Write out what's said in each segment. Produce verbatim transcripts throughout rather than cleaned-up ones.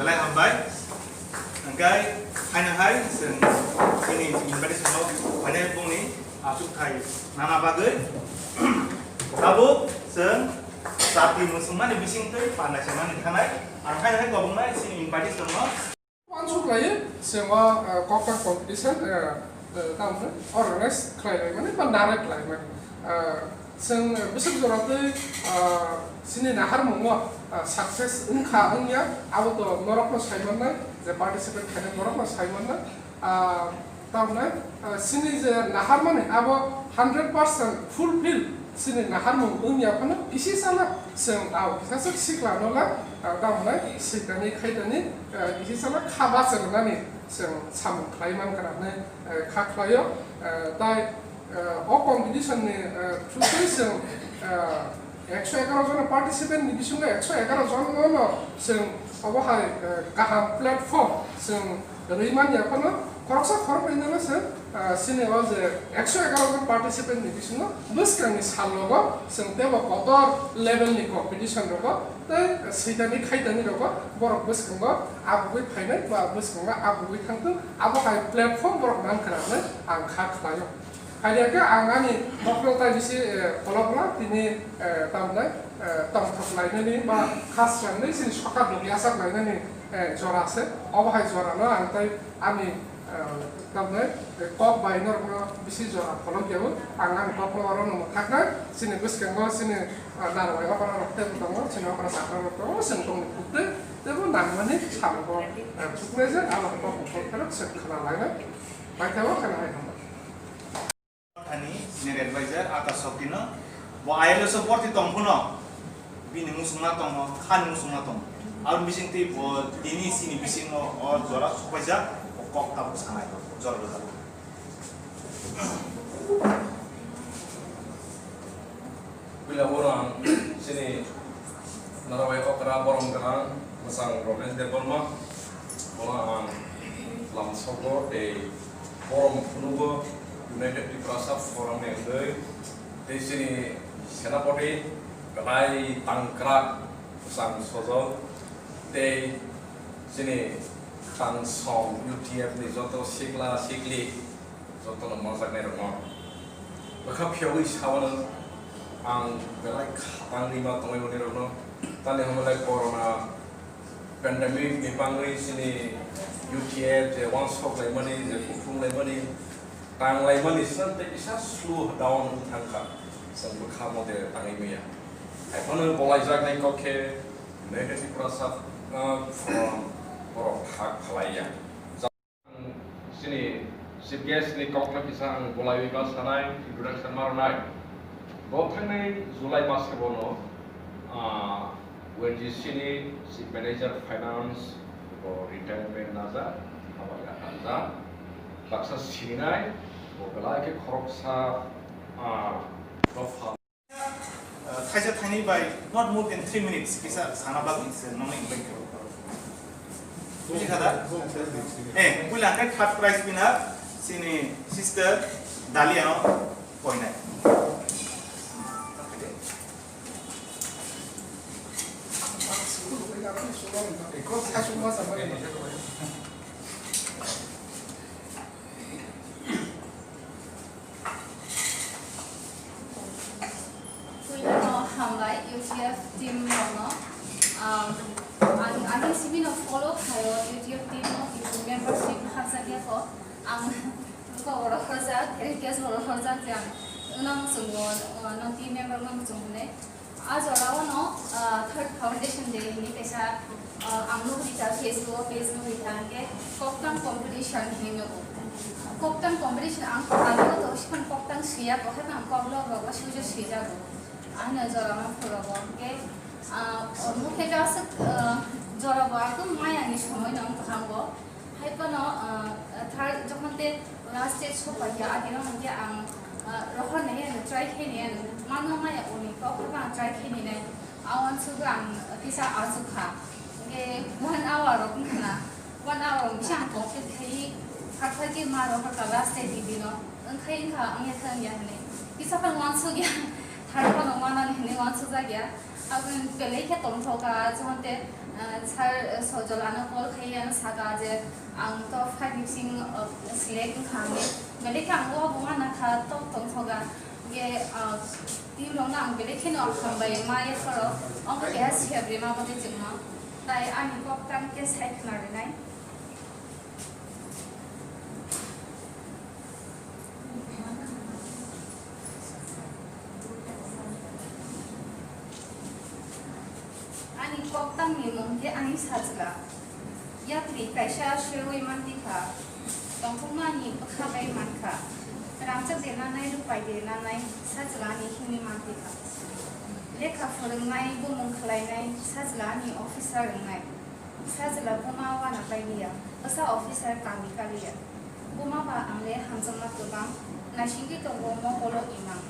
Belai hambai. Hingke haino hai chwng chini invitation no phainai bongni achuk thai nana bagwi. Tabuk chwng jati mwswngmani bisingtwi panda se mani thanai. Ang haino hai kobongnai chini invitation no. Wansuk lai, chwng o, eh, kokta competition, eh, eh, tamo khe organize khlai lai mani, ba narwk lai mani. Eh, chwng bwswk jora twi, eh, chini naharmung o, eh, success wngkha wngya, abo to norok no sai mannai, je participate khainai norok no sai mannai. Ah, tamni, ah, chini je naharmani abo hundred percent fulfill chini naharmung wngya phano isi sala chwng tao kisa swk sikla no la, ah, tamni sikani khaitani, ah, isi sala kha bachwrwnani chwng samung khlai mankha hwnwi, ah, kha khlaio, ah, tai, ah, o competition ni, ah, through twi chwng, ah, ekso egaroh jona participant ni bisingo ekso egaroh jono no chwng obo hai, eh, kaham platform chwng rwi manya phano khoroksa khoroknwi no chwng, eh, chini o je ekso egaroh jon participant ni bisingo bwskang ni sal rogo chwng teibo kotor level ni competition rogo tei switani khaitani rogo borok bwskango abugwi phainai ba bwskango abugwi thangthung abo hai platform borok mankha hwnwi ang kha khlaio. Hai khe ang ani kokno tai bisi, eh, pholok pholok tini, eh, tamni, eh, tongthok lainani ba khasrangni chini sokat rok yachak lainani, eh, jora se. Obo hai jora no ang tai ani, eh, tamni, eh, kok bai norokno bisi jora pholok ya o. Ang ani kokno oro no mwthaknai. Chini bwskango chini, eh, narwai okra rok tei tongo, chini okra chakra rok tongo, chwng tongni phuktwi teibo nangmani samungo, eh, phuknai je abo kok kok pherok chwng khna lainai. Bai tei o khna hai hambai. Thani senior advisor Akash Shakti no bo I L S o borti tong phano bini musungma tongo, khani musungma tongo. Aboni bisingtwi bo tini chini bisingo o jora sokpaijak, bo kok tabuk sanai jora rwjak. Puila oro ang chini Narwai okra borom gwnang mwchang Romesh Debbarma, bono ang lamsogo tei borom phunugo United Tiprasa Forum ni wngwi, tei chini senapati belai tangkrak mwchang Sojol tei chini tangsom U T F ni joto sikla sikli jotono manjaknai rokno bwkha phiyogwi sawano ang belai khatang rima tongwi manwi rokno, tamni hwnba lai corona pandemic ni bangwi chini U T F je uansuk laimani, je kuphung laimani, tang laimani swnam tei kisa slow down wng thangkha, chwng bwkha mode tangwi manya. Haiphano bolaijaknai kok khe United Tiprasa, uh, Forum borok thak khalaiya. Chini chief guest ni kokno kisa ang bolaiwi ma sanai, introduction ma rwnai. Bo thangnai July mas khe bono, ah, O N G C ni chief manager finance bo retirement najak, hamya hamjak. Baksa sininai, bo belai khe khoroksa, ah, dopha. Uh, thaisa thaini bai not more than three minutes kisa sana bagwi se nongni invite khe. Buji khada? Eh, puila ang khe third prize winner chini sister Dalia no koinai. Puilano hambai U T F team rokno, um, ang, ani C V no follow khaio U T F team no, membership khaksa khe kho. Ang kok oro horjak, request oro horjak je ang nang chungo, uh, nang team member no chungo ne. A jora o no, ah, third foundation day hwnwi kaisa, ah, ang nugri Facebook o page nugwi thang khe koktang competition hinwi nugo. Koktang competition ang kok ani o to siphang koktang siya ko hai ang kok log rogo sujo sijago. Ano jora ma phurogo khe, ah, mukhe jasuk, ah, jora bo aku maya ni somoi nang thango. Hai phano, ah, third jokhon te last stage sopai khe adi no hwnkhe ang, ah, rohor nai ano try khe nai ano mano maya uni kok hai ang try khe nai. Awan sugo ang kisa asuk kha. Hingke one hour rok wngkha na, one hour rok bisi ang complete khai, kha khai khe ma rok kha last day ni bino. Wngkhai wngkha, wngya kha wngya hinwi. Kisa phano wansuk ya, thar phano wanani hinwi wansuk jak ya. Aboni belai khe tongthok kha, jokhon te, ah, sir, eh, Sojol ano call khai ano saka je ang top five ni bising, eh, select wngkha hinwi. Belai khe ang o bo wana kha, top tongthok kha. Hingke, ah, team rokno ang belai kheno hambai ma yapharo, ongkha keha siya bre ma bwtwi chwngno, tai ani kok tang khe sai khna rinai. Ani kok tangni mung khe ani sajla. Yapri kaisa sirwi manti kha, tongthokmani bwkha bai man kha, rangchak de nanai, rwpai de nanai, sajlani himwi manti kha. Lekha phwrwngnai, bumung khlainai, sajlani officer wngnai, sajla buma wana pai liya, bwsa officer kami ka liya. Buma ba ang le hamjakma kwbang, naisingwi tongo mokolo imang.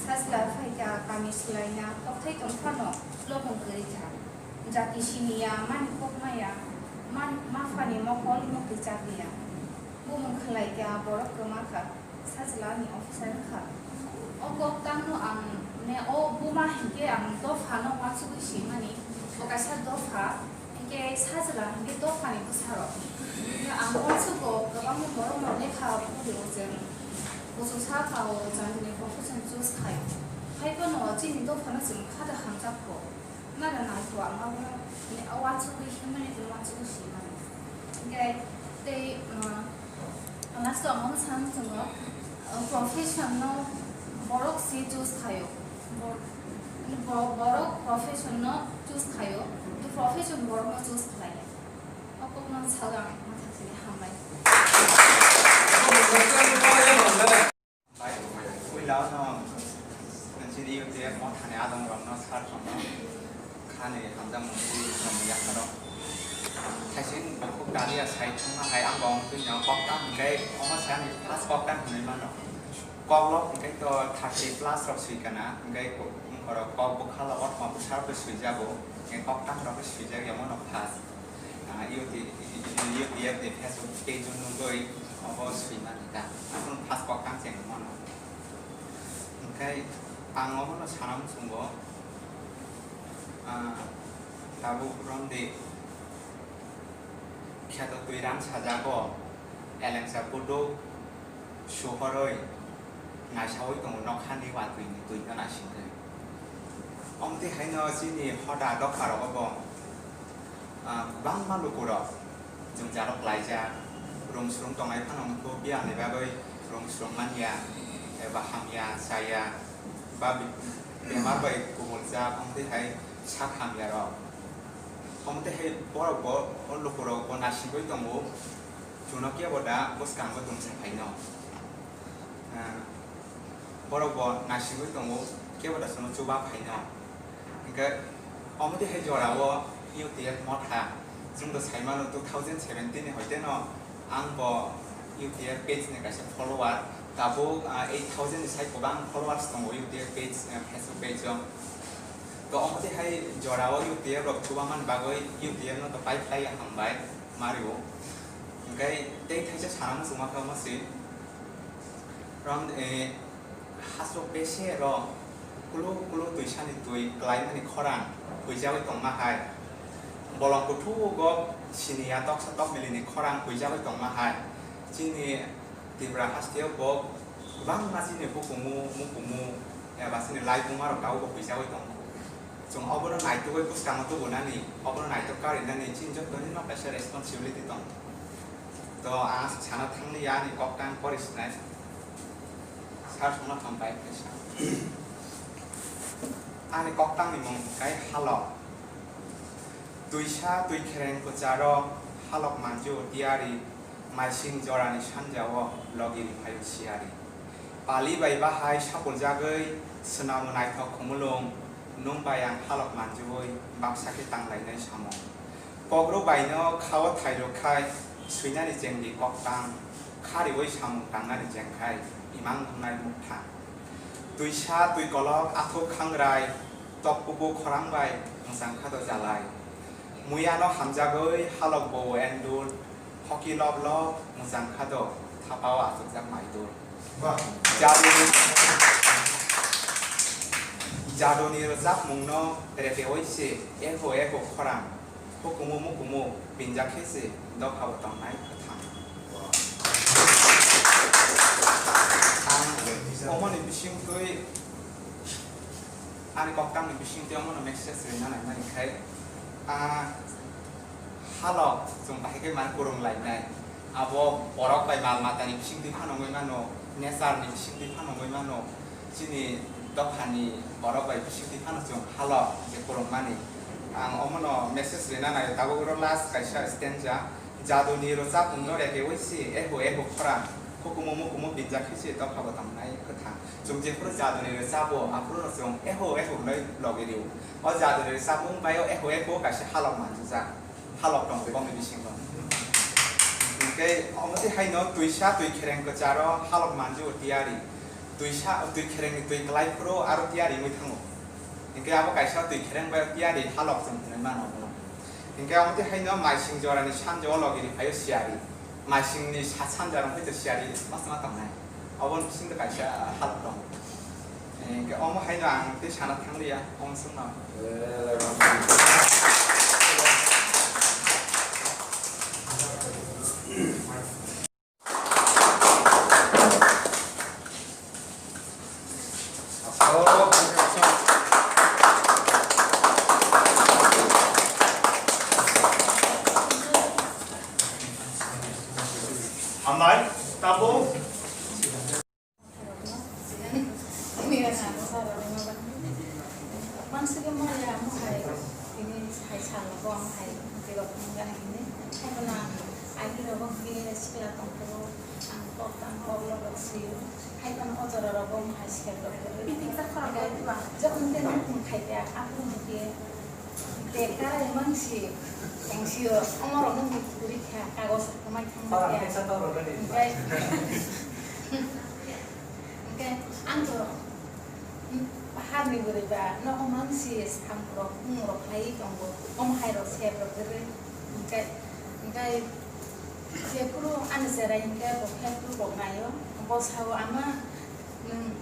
Sajla phai kha kami swlaina, kokthai tong phano lobong kwrwi kha. Jati siniya, mani kok maya, man-, maphani mokol mukti chakliya. Bumung khlai kha, borok kwma kha, sajlani officer kha. O kok tangno ang ne, o buma hinkhe ang dophano uansugwi simani, bo kaisa dopha, hinkhe sajla hinkhe dophani bwsarok. Hinkhe ang uansugo kwbangma borokno lekha phuri o chwng, kuchuk sakha o chwng bini profession choose khai. Haiphano chini dophano chwng kha da hamjak kho. Mano naitho ang abono, ne, uansugwi himani tei uansugwi simani. Hinkhe tei, um, last o ang bono sana muchungo, uh, profession no borok se choose khaio. Bor-, bo-, borok profession no choose khaio, to profession borok no choose khlaiya. O kokno sawi ang matha sini hambai. Bai, puila no, nang chini U T F mothani adong rok no, sir rok no, khani hamjak mung twi rok ni yapharo. Thaising bukhuk dalia sai thangma hai ang bo twi no kokta hwnkhe, omo se ani first kokta hwnwi mano. Kok lok hwnkhe to thirty plus rok swi kana, hwnkhe ko-, borok kok bwkha logo tongma bwsa rok swi jago, hwnkhe kokta rok swi jak ya mono first. Ah, U T, U T F ni Facebook page o nugwi obo swimani ta. Aphuru first kok tang cheng mano. Hwnkhe ang obono sana muchungo, ah, tabuk romdi kheto twi rang sajago, elengsa buduk, Suhorwi naisaui tongo, nokhani watwi ni twi no naisingwi. Omtwi haino chini hoda dopha rogo bo, ah, kwbangma lukurok jwngjalo klaijak, rung srung tongnai phano wngkhu, biyangni bagwi rung srung manya, eba hamya, chaya, ba bi-, bemar bai kubuljak, omtwi hai sak hamya rok. Omtwi hai borok bo, o lukurok bo naisingwi tongo. Chuno kebo da bwskango tongsa phaino. Ah, borok bo naisingwi tongo, kebo da chuno chuba phaino. Hwnkhe omo twi hai jorao U T F motha, chwngno saimano two thousand seventeen ni hoiteno ang bo U T F page ni kaisa follower, tabuk, ah, eight thousand ni sai kwbang followers tongo U T F page, ah, Facebook page o. To omo twi hai jorao U T F rok chuba man bagwi U T F no to pai phlai ya hambai. Mario. Hwnkhe tei thaisa sana muchungma khe omo se. Rom, eh, hasro bese ro kulu kulu twisani twi klaimani khorang huijagwi tongma hai. Bolong kuthugo siniya toksa tokmilini khorang huijagwi tongma hai. Chini Tripura hasteo bo kwbangma chini bukumu, mukumu, eba chini laibuma rok tabuk bo huijagwi tongo. Chwng obono naitugwi bwskango tubunani, obono naituk karinani chini jotono no kaisa responsibility tongo. To ang aswk sana thangli ya ani kok tang pori sinai. Sir songno hambai khe sa. Ani kok tangni mung kai Halo. Twisa twi khereng kwcharo halok manjio tiyari, maising jorani sanjao logi riphaio siyari. Pali bai bahai sapuljagwi swnamo naithok khumulwng, nwng bai ang halok manjiui baksa khe tanglainai samung. Kokrok baino khao thairok khai swinani chengdi koktang, khariui samung tangnani chengkhai imang wngnai mukthang. Twisa twi kolok athuk khangrai, tok kubu khorang bai mwchang kha do jalai. Muyano hamjagwi halok bo endul, hoki lob lob mwchang kha do thapao achukjak maidul. Jaduni, jaduni rwchapmungno rekeui se eho eho khorang. Hukumu mukumu pinjak khe se dopha bo tongnai kwthang. Ang omoni bisingtwi, ani koktangni bisingtwi omono message rwna naimani khai, ah, halok chwng bahai khe man kwrwng lainai. Abo borok bai mal matani bisingtwi phano wngwi mano, nature ni bisingtwi phano wngwi mano, chini dophani borok bai bisingtwi phano chwng halok je kwrwngmani. Ang omono message rina naio, tabuk oro last kaisa stanza, jaduni rwchapmungno rekeui si eho eho khorang, hukumu mukumu pinjak khe si dopha bo tongnai kwthang. Chwng jephuru jaduni rwchabo, aphuru chwng eho eho wnwi logi rio. O jaduni rwchapmung bai o eho eho kaisa halok manjujak. Halok tongo bongni bisingo. Hingke omo twi haino twisa twi khereng kwcharo halok manjio tiyari. Twisa twi kherengni twi kwlai phuru aro tiyari wngwi thango. Hingke abo kaisa twi khereng bai tiyari halok chwng hwnwi mano abono. Hingke omo twi haino maising jorani sanjao logi riphaio siyari. Maisingni sa sanja rok hoi to siyari mas ma tongnai. Obo ni bisingo kaisa halok tongo. Hingke omo haino ang tei sana thang liya, omo swngno. Hambai, tabuk. Mansukhe maya mohai, tini hai sal bo mohai, tei rok wngkha hini, hai phano ang agee rok bo khe sikla tongphuru, ang kok tang kok lok rok sio, hai phano o jora rok bo mohai sep rok kwrwi. Jokhon tei nukhung khai khe aphuru hwnkhe, Bag karai mang si, tong sio, omo rok no ni kwrwi kha, kagoj rok mai thang kha. Hingke, hingke ang to, hmm, bahar ni bwrwi ba, no o mang si, sam rok, bung rok khlai tongo, omo hai rok sep rok kwrwi, hingke, hingke, jephuru ani cherai hingke bo khe phuru bo naio, bo sao ama, Nwng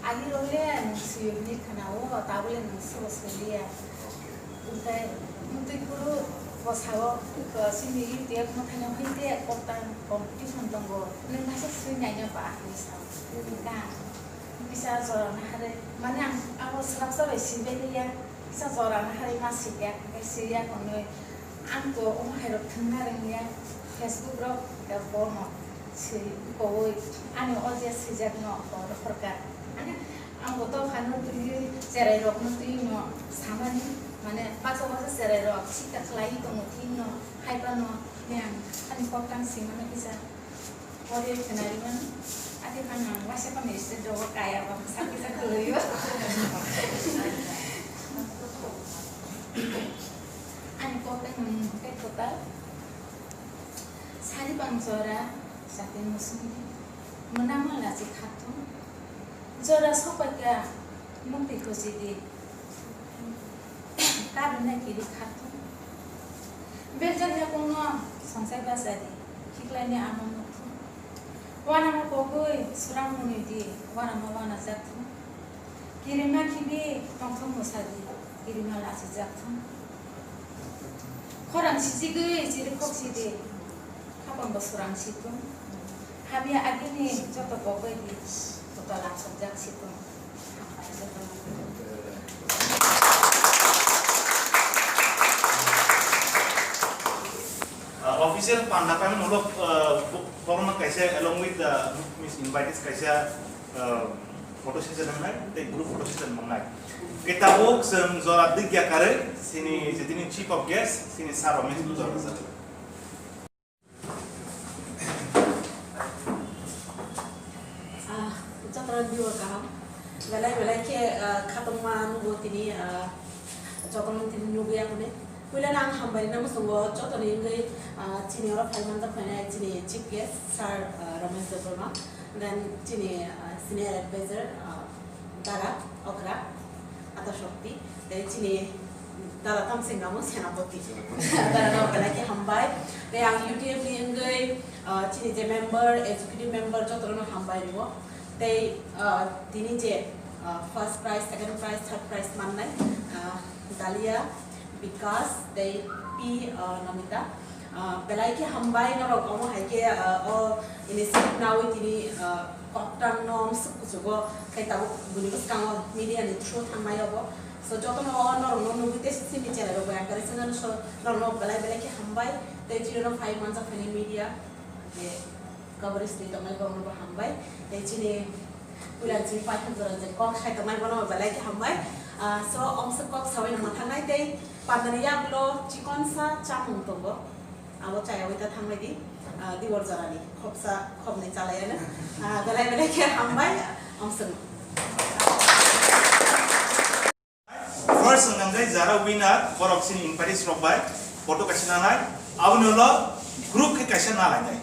agee rok le nwng swi hwnwi khna-o, tabuk le nwng sebo swi liya. Hwnkhe mwtwi phuru bwsao, uh, chini U T F mwthangno hai de kok tang competition tongo, nwng kaisa swi naina ba hinwi sao. Hwnkha kisa jora naharwi, mane ang abo swrapsa bai swi bai liya, kisa jora naharwi ma swi ya, hwnkhe swi ya hwnwi ang to omo hai rok thwngna rwngya, Facebook rok, ya bono. Swi kowi ani o je swijak no hor horkha. Ani ang bo to phano twi cherai rok no twi no samani mane baksa baksa cherai rok sikha khlai tongo twi no hai phano yang ani kok tang swi mano kisa o je khwnari mano ati phano ang waisa phano stage rogo kaya ba sa kisa khwlwi o ani kok tang tei kwtal. Sari bang jora, jate musungdi, mwnama lachi khatung. Jora sokpaikha, mukti khojidi, karwina kiri khatung. Beljak yakungno songchai bachadi, khiklaini ano nukthung. Wanama kogwi, surang hwnwidi, wanama wanajakthung. Kirima khibi tongthok mwsadi, kirima lachijak thung. Khorang sijigwi chirikhok sidi, khapang bo surang situng. Hamya agini joto kok bai di, kotor achokjak situng. Hambai joto. Uh, official panda kami muluk, uh, bo-, borokno kaisa along with the, means, invitees kaisa, uh, Photo session wngnai, tei group photo session wngnai. Khe tabuk chwng jora dikya karwi chini jitini chief of guest, chini sir Ramesh Bujor rwjak. Ah, jotono biwa kaham. Belai belai khe, ah, khatungma nugo tini, ah, jotono tini nugwi yakune. Puilano ang hambai rina muchungo jotoni wngwi, ah, chini oro phai manjak phainai chini chief guest sir, ah, Ramesh Debbarma, then chini, ah, senior advisor, ah, Dara Okra, Ata Shokti, tei chini Dara Tamsing Ramo Senapati. Dara no belai khe hambai. Tei ang U T F ni wngwi, ah, chini je member, executive member jotono hambai rwo. Tei, ah, tini je, ah, first prize, second prize, third prize mannai, ah, Dalia, Bikas, tei P, ah, Namita. Ah, belai khe hambai norok omo hai khe, ah, o initiative nawi tini, ah, koktang no swk kuchugo khe tabuk bini bwskango media ni through thangnai obo. So jotono o norok no nugwi tei simi channel rok bai ang kari swngnani so norok no belai belai khe hambai tei chini no phai manjak phai media je coverage ni tongnai borok no bo hambai tei chini puila chini paithak jora je kok sai tongnai bono bo belai khe hambai. Ah, so omswk kok sawi no mwthangnai tei pandani yagulo chikonsa chamung tongo. Abo chayawi ta thangbai di, ah, Diwar jorani khopsa khopnwi chalayano. Ah, belai belai khe hambai, omswk. First wngkha jara winner, borok chini invites rok bai photo kaisa nanai. Aboni ulo group khe kaisa nalainai.